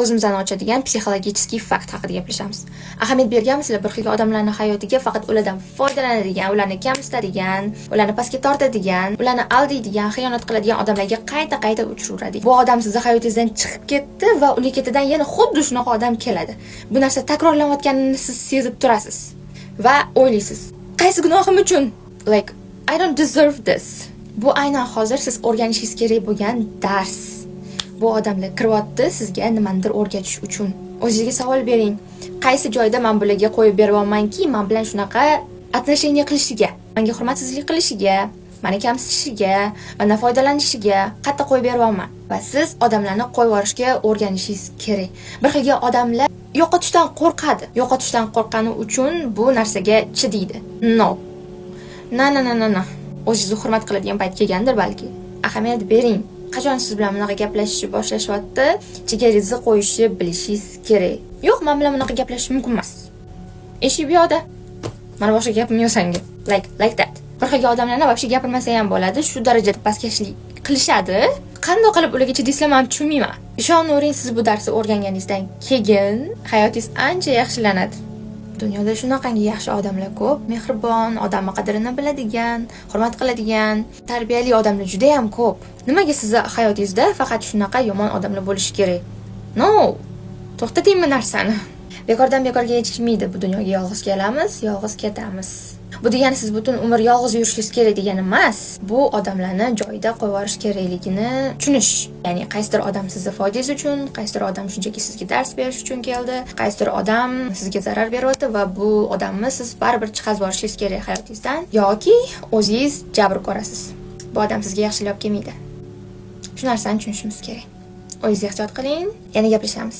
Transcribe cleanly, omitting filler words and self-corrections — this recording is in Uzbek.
Ko'zimizni ochadigan психологический fakt haqida gaplashamiz. Ahamiyat berganmisizlar, bir xil odamlarni hayotiga faqat ulardan foydalanadigan, ularni kamsitadigan, ularni pastga tortadigan, ularni aldaydigan, xiyonat qiladigan odamlarga qayta-qayta uchraveradi. Bu odam sizni hayotingizdan chiqib ketdi va uni ketidan yana xuddi shunaqa odam keladi. Bu narsa takrorlanayotganini siz sezib turasiz va o'ylaysiz: "Qaysi gunohim uchun? Like, I don't deserve this." Bu aynan hozir siz o'rganishingiz kerak bo'lgan dars. Bu odamlar kiryapti sizga nimanidir o'rgatish uchun. O'zingizga savol bering: qaysi joyda man bularga qo'yib beryapmanki, man bilan shunaqa отношение qilishiga, menga hurmatsizlik qilishiga, mani kamsitishiga, mandan foydalanishiga qayerda qo'yib beryapman? Va siz odamlarni qo'yib yuborishga o'rganishingiz kerak. Bir xilga odamlar yo'qotishdan qo'rqadi. Yo'qotishdan qo'rqqani uchun bu narsaga chidaydi. No. Na na na na na. O'zingizni hurmat qiladigan payt kelgandir balki. Ahamiyat bering. Qachon siz bilan bunaqa gaplashishni boshlashyapti, chegarangizni qo'yishni bilishingiz kerak. "Yo'q, men bilan bunaqa gaplashish mumkin emas. Eshik bu yoqda. Mana, boshqa gapim yo'q senga." Like that. Bir xil odamlarni вообще gapirmasa ham bo'ladi, shu darajada pastkashlik qilishadi. Qanday qilib ularga chidaysizlar, man tushunmayman. Ishonavering, siz bu darsni o'rganganingizdan keyin hayotingiz ancha yaxshilanadi. Dunyoda shunaqangi yaxshi odamlar ko'p, mehribon, odamni qadrini biladigan, hurmat qiladigan, tarbiyali odamlar juda ham ko'p. Nimaga sizni hayotingizda faqat shunaqa yomon odamlar bo'lishi kerak? No, to'xtating bu narsani. Bekordan bekorga yetishmaydi. Bu dunyoga yolg'iz kelamiz, yolg'iz ketamiz. Bu degani siz butun umr yolg'iz yurishingiz kerak degani emas. Bu odamlarni joyida qo'yib yuborish kerakligini tushunish. Ya'ni qaysidir odam sizni foydangiz uchun, qaysidir odam shunchaki sizga dars berish uchun keldi, qaysidir odam sizga zarar beryapti va bu odamni siz baribir chiqazib yuborishingiz kerak hayotingizdan yoki o'zingiz jabr ko'rasiz. Bu odam sizga yaxshilik olib kelmaydi. Shu narsani tushunishimiz kerak. O'zingiz ehtiyot qiling, yana gaplashamiz.